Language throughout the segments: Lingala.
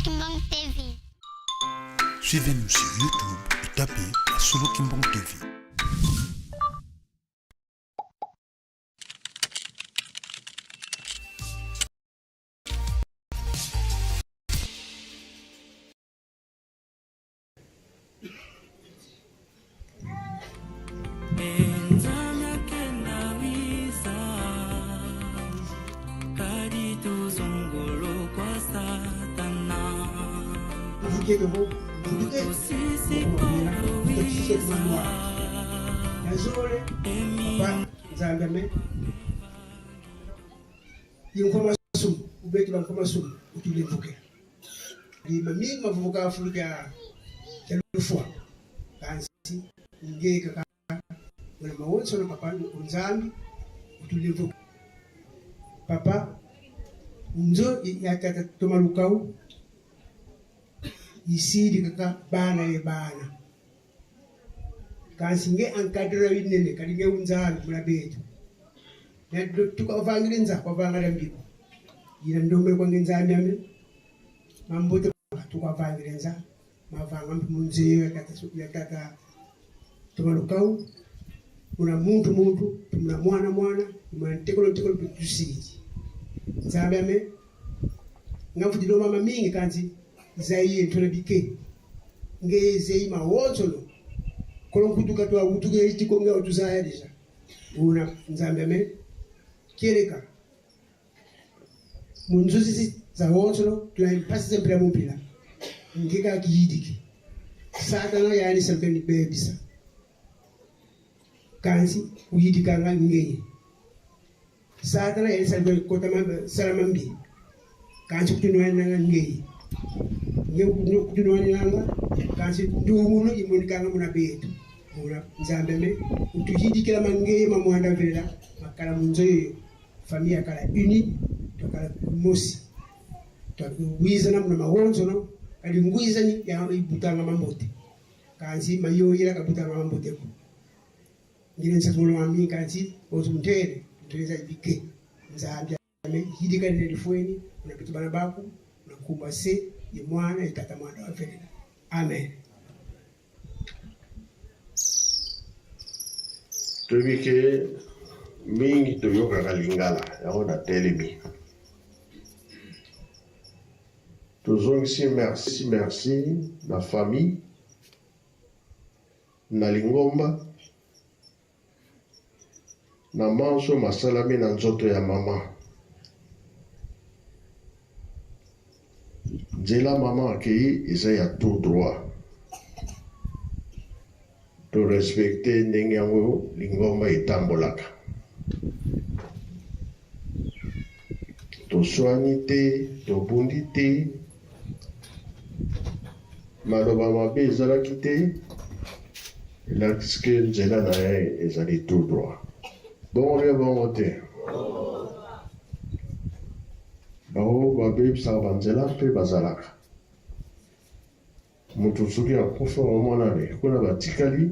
Kimbangu TV. Suivez-nous sur YouTube et tapez Solo Kimbangu TV. Lima mingi mavuvuka afulika lufwa kansi ngeka ka una mawonso na papa unzambi utulivu papa nzo ya tata tomalukau isidi kaka bana ye bana kansi nge encadre inene kali nge unzambi mula betu na tukavangile nza kwavangala mbiko ina ndombe kwa nzambi ame mambote tukavangile nza mavanga munzeyo ya tata tomalukau muna muntu muntu muna mwana mwana muna ntekolo ntekolo tusiji nzambe ame ngafutilo mama mingi kanzi zaiye ntona bike ngeze mawonso no kolonkutuka twa utuke itikonga utuzaya deja una nzambe ame kereka munzuzi za wonso no tunaimpasi mpira mumpila ngika kiyidiki satana yani sempeni bebisa kansi uyidikanga ngenye satana yani sempeni kotama salama mbi kansi kutunwananga ngenye nge kutunwananga kansi ndumuno imonikanga muna betu muna nzambe me utuyidikila mangeye mamwanda velela makala munzoyo famille kala uni tokala mosi twawizana muna mawonzo no kali ngwizani ya ibutanga mambote kansi mayoyela kabutanga mambote ko ngine nsatumulo mami kansi ozuntele nteleza ibike nzambi ame hidika lile lifweni unapitu bana baku unakumbwa se ye mwana itata mwana wa felela amen. Toyebi ke mingi toyokaka lingala yango natelemi tozongisi merci merci na famille na lingomba na manso masalami na nzoto ya mama nzela mama akei eza ya tout droit to respecte ndenge yango lingomba etambolaka toswani te tobundi te maloba mabe ezalaki te elakisi ke nzela na ye ezali tout droit bongo bia bongo te bango babebisaka banzela mpe bazalaka moto soki akufa omonani kuna batikali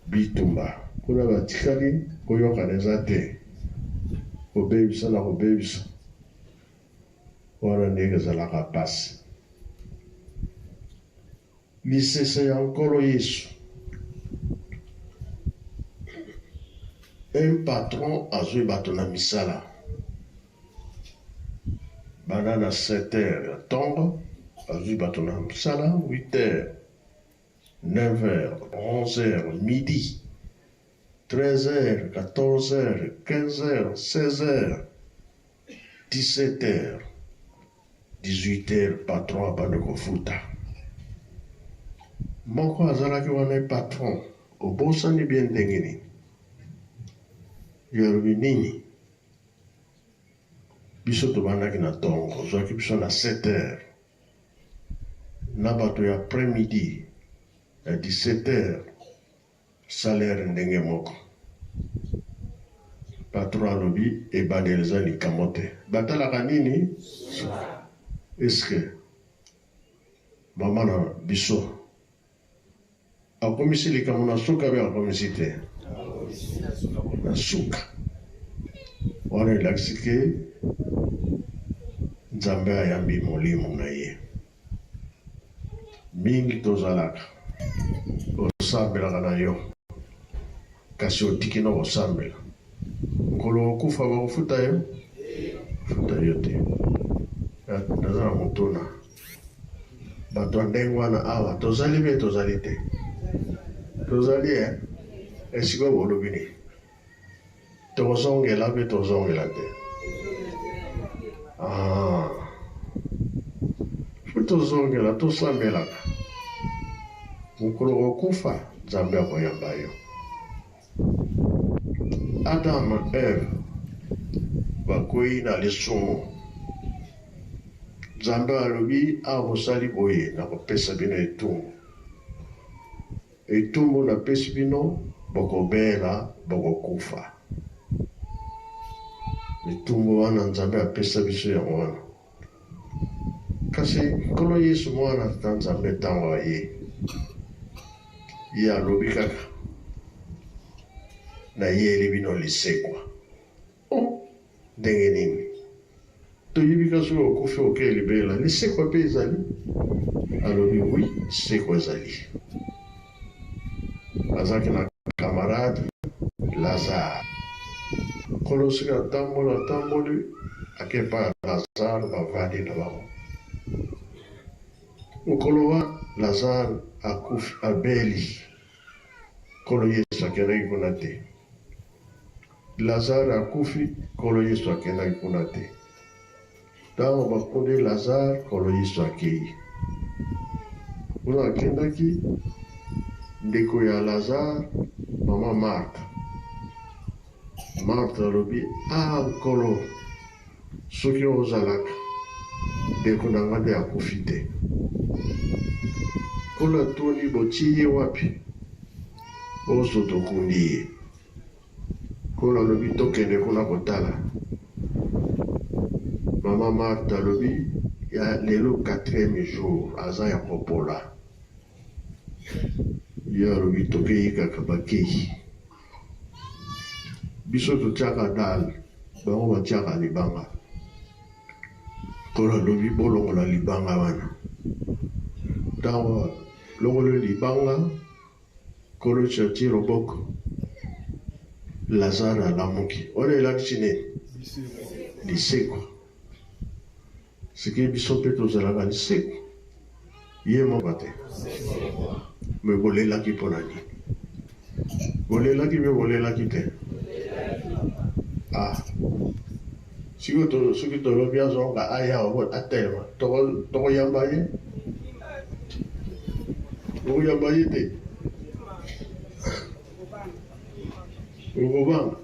bitumba kuna batikali koyokana eza te kobebisa na kobebisa wana ndenge ezalaka mpasi lisese ya nkolo yesu un patron azwi bato na misala banda na 7 heures ya ntongo azwi bato na mosala 8 heures 9 heures 11 heures midi 13 heures 14 heures 15 heures 16 heures 17 heures 18 heures patron abandi kofuta moko azalaki wana patron obosani bien ndenge nini yo alobi nini biso tobandaki na ntongo ozwaki biso na 7 heures na bato ya après midi ya 17 heures salaire ndenge moko patron alobi ebandeli eza likambo te batalaka nini eske mama na biso akomisi likambo na suka be akomisi te na suka wana elakisi ke nzambe ayambi molimo na ye. Mingi tozalaka osambelaka na yo kasi otiki na kosambela. Mokolo okokufa bakofuta yo? Futa yo te. Naza na motuna. Bato ya ndenge wana awa tozali mpe tozali te? Tozali eh? Esikoyo bolobi nini? Tokozongela mpe tozongela te. Ah. Fo tozongela, tosambelaka. Mokolo okokufa, Nzambe akoyamba yo. Adam na Eve bakwei na lisumu. Nzambe alobi, awa bosali boye, nakopesa bino etumbu. Etumbu napesi bino, bokobela, bokokufa. Etumbu wana Nzambe apesa biso yango wana. Kasi Nkolo Yesu Mwana Tata Nzambe ntango aye, ye alobi kaka, nayeli bino lisekwa. Oh, ndenge nini? Toyebi ka soki okufi oke libela, lisekwa mpe ezali? Alobi oui, lisekwa ezali. Azalaki na camarade Lazare. Nkolo soki atamboli atamboli ake epai ya Lazare, bavandi na bango. Mokolo wana Lazare akufi, abeli. Nkolo Yesu akendaki kuna te. Lazare akufi, Nkolo Yesu akendaki kuna te. Ntango bakundi Lazare, Nkolo Yesu akei. Kuna akendaki, ndeko ya Lazare, mama Marthe. Marthe alobi, ah Nkolo, soki ozalaka, ndeko na ngai nde akufi te. Nkolo atuni, botie ye wapi? Ozo tokundi ye. Nkolo alobi tokende kuna kotala. Mama Marthe alobi ya lelo quatrième jour aza ya kopola. Ye alobi tokeyi kaka bakeyi. Biso totiaka dalle, bango batiaka libanga. Nkolo alobi bolongola libanga wana. Ntango longoli libanga, Nkolo Yesu atie loboko, Lazare alamuki. Wana elakisi nini? Lisekwa. Sike biso mpe tozalaka lisekwa. Ye moko te. Me bolelaki mpo na nini? Bolelaki mpe bolelaki te. Ah. Sikoyo soki tolobi azonga aya atelema, tokoyamba ye? Okoyamba ye te? Okobanga?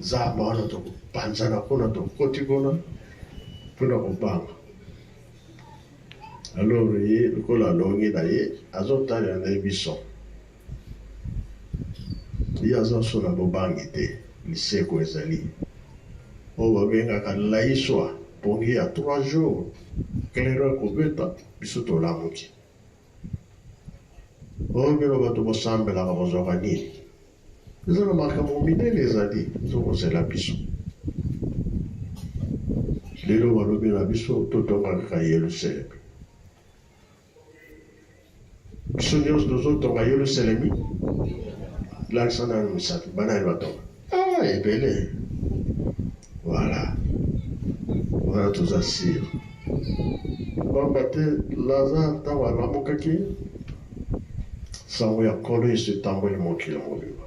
Zamba wana tokopanzana kuna, tokoti kuna mpona kobanga. Alors ye lokola alongi na ye azotalela na ye biso. Ye aza so na bobangi te, liseko ezali. Oyo babengaka laiswa, pongi ya 3 jours, clairon ekobeta, biso tolamuki. Oyo bino bato bosambelaka bozwaka nini? Eza na makambo minene ezali ezokozela biso. Lelo balobi na biso totonga kaka Yelusalemi. Biso nyonso tozotonga Yelusalemi. Lakisa nanu misapi, banani batonga? Ah, ebele. Voilà. Wana toza sire. Pamba te Lazare ntango alamukaki, sango ya Nkolo Yesu etamboli mokili mobimba.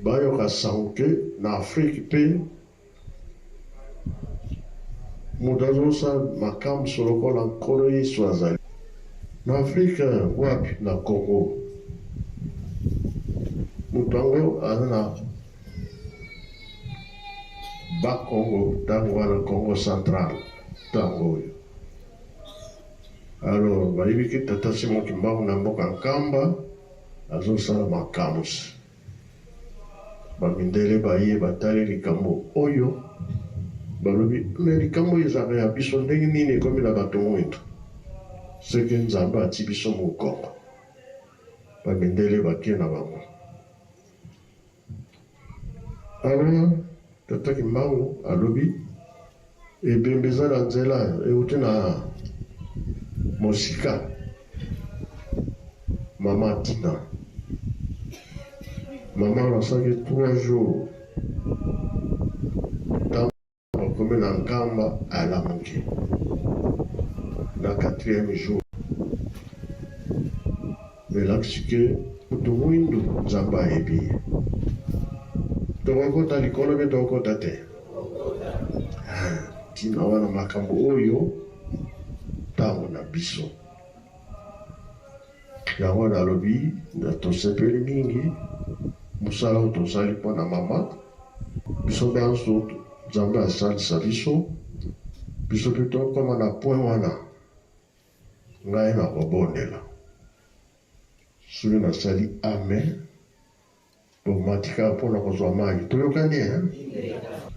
Bayoka sango ke na Afrique mpe moto azosala makambo lokola Nkolo Yesu azali. Na Afrique wapi? Na Congo. Moto yango aza na Bakongo, ntango wana Congo central, ntango oyo. Alors bayebi ke tata Simon Kimbangu na mboka Nkamba azosala makamwisi. Bamindele baye batali likambo oyo, balobi me likambo oyo ezalaka ya biso, ndenge nini ekomi na bato mwindo? Soki Nzambe ati biso mokongo. Bamindele bake na bango. Alors tata Kimbangu alobi ebembe eza na nzela euti na Mosika mama Tina, mama nasalaki 3 jours ntango bakomi na Nkamba, alamuki na 4e jour. Elakisi ke moto mwindu Nzambe ayebi ye. Tokokota likolo mpe tokokota te. Ntina wana makambo oyo ntango na biso. Yango nalobi na tosepeli mingi mosala oyo tosali mpo na mama biso banso. Nzambe asalisa biso, biso mpe tokóma na point wana. Ngai nakobondela, soki nasali amen, bomati kaka mpona kozwa mai. Toyokani?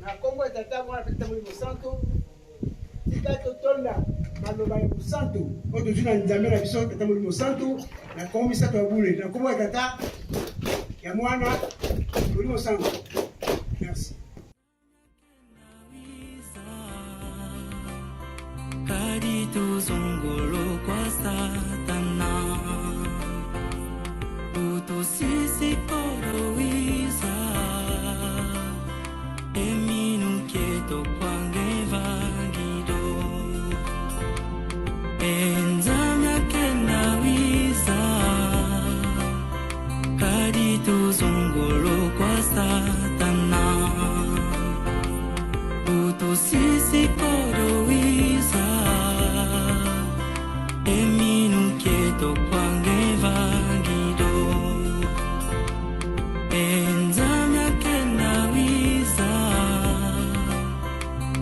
Na nkombo ya Tata, Mwana mpe Tata Molimo Santo, tika totonda maloba ya mosantu oyo tozwi na Nzambe na biso Tata Molimo Santu, na nkombo misato ya bule, na nkombo ya Tata, ya Mwana, Molimo Santo. Merci. Kadi tuzongolo kwa Satana utusisi korowiza eminuke kwange vangido enzamya kenda wiza kadi tuzongolo kwa Satana utusisi korowiza eminuke kwange vangido enzamya kenda wiza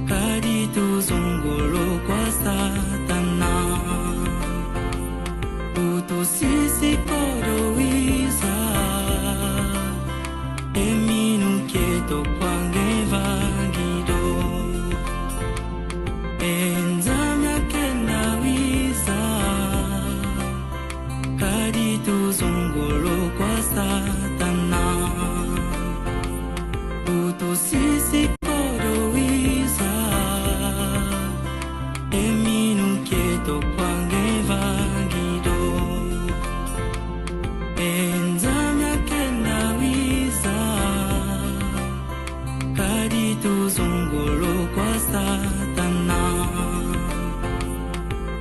kadi tuzongolo kwa Satana utusisi korowiza eminuke kwange vangido enzamya kenda wiza kadi tuzongolo kwa Satana utusisi korowiza eminuke kwange vangido enzamya kenda wiza kadi tuzongolo kwa Satana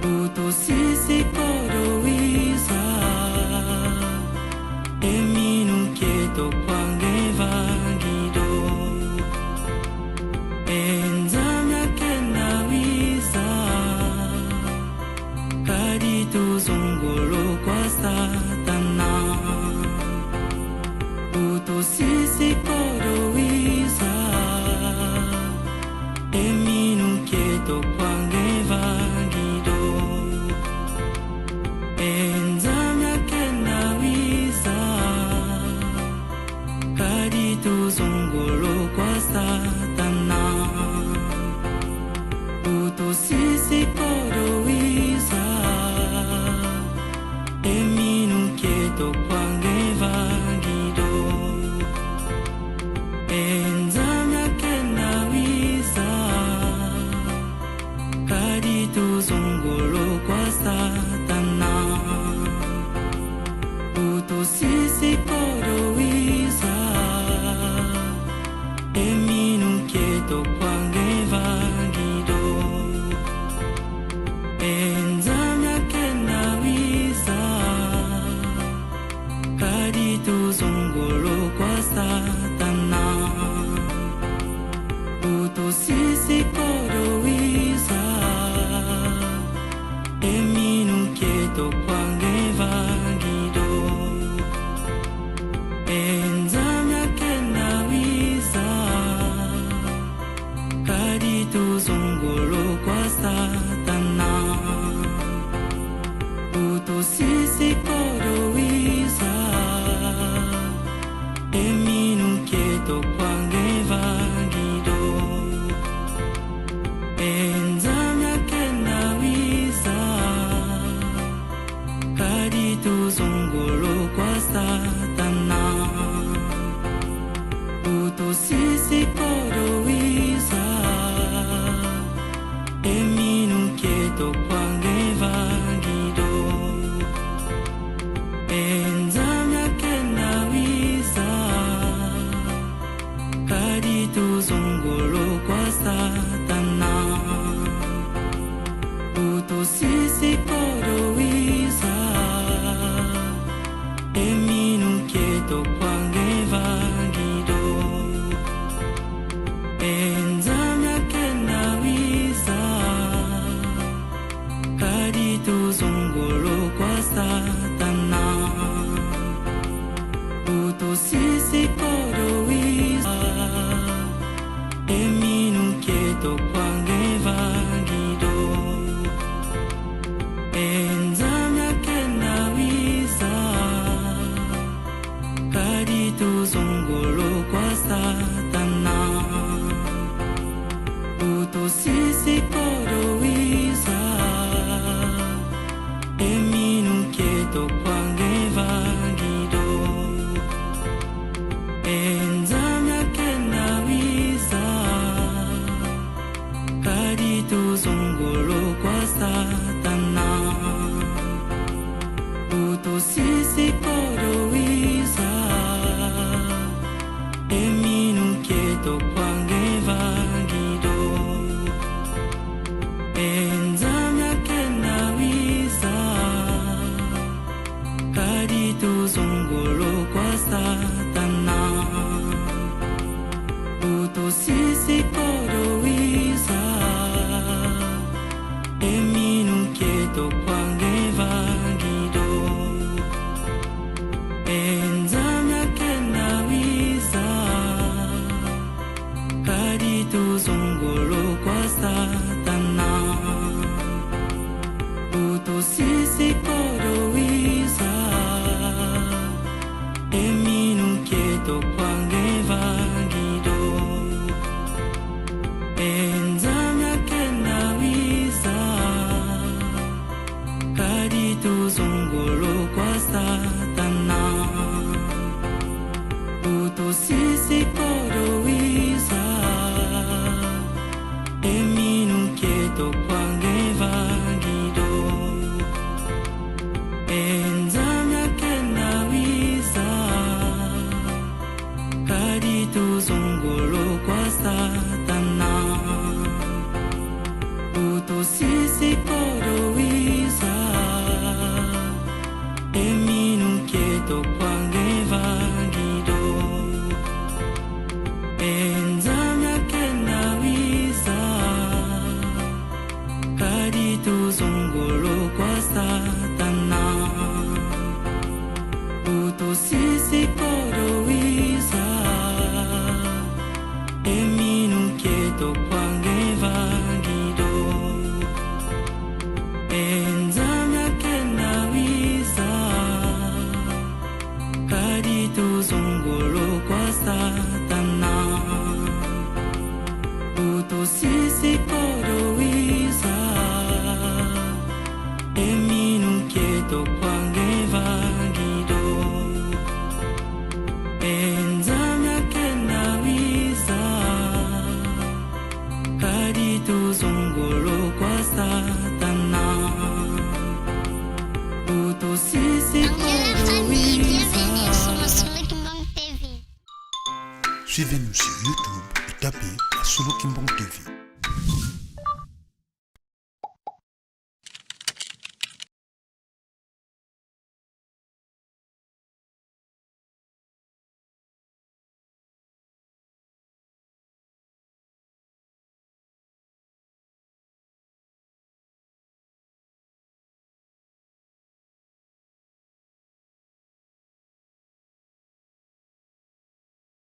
utusisi korowiza eminuke kwange vangido enzamya kenda wiza kadi tuzongolo kwa Satana utusisi korowiza eminuke kwange vangido enzamya kenda wiza kadi tuzongolo kwa Satana utusisi korowiza eminuke kwange vangido enzamya kenda wiza kadi tuzongolo kwa Satana utusisi korowiza eminuke kwange vangido enzamya kenda wiza kadi tuzongolo kwa Satana utusisi korowiza eminuke kwange vangido enzamya kenda wiza kadi tuzongolo kwa Satana utusisi korowiza eminuke kwange vangido enzamya kenda wiza kadi tuzongolo kwa Satana utusisi korowiza eminuke kwange vangido. Satana Utosisi korowiza Eminuke tokwange vangido Enzamya kenda wiza Kadi tuzongolo kwa Satana Utosisi korowiza Eminuke tokwange vangido Enzamya kenda wiza Kadi tuzongolo kwa Satana Utosisi korowiza Eminuke tokwange vangido Enzamya kenda wiza Kadi tuzongolo kwa Satana Utosisi korowiza Eminuke tokwange vangido Enzamya kenda wiza Kadi tuzongolo kwa Satana Utosisi korowiza Eminuke tokwange vangido Enzamya kenda wiza Kadi tuzongolo kwa Satana Utosisi korowiza Eminuke tokwange vangido Enzamya kenda wiza Kadi tuzongolo kwa Satana Utosisi korowiza Eminuke tokwange vangido Enzamya kenda wiza Kadi tuzongolo kwa Satana Utosisi korowiza Eminuke tokwange vangido Enzamya kenda wiza Kadi tuzongolo kwa Satana Utosisi korowiza Eminuke tokwange vangido Enzamya kenda wiza Kadi tuzongolo kwa Satana Utosisi korowiza Eminuke tokwange vangido Enzamya kenda wiza Kadi tuzongolo kwa Satana Utosisi Bonjour la famille, bienvenue sur korowiza Masolo Kimbang TV. Suivez-nous sur YouTube et tapez Masolo Kimbang TV.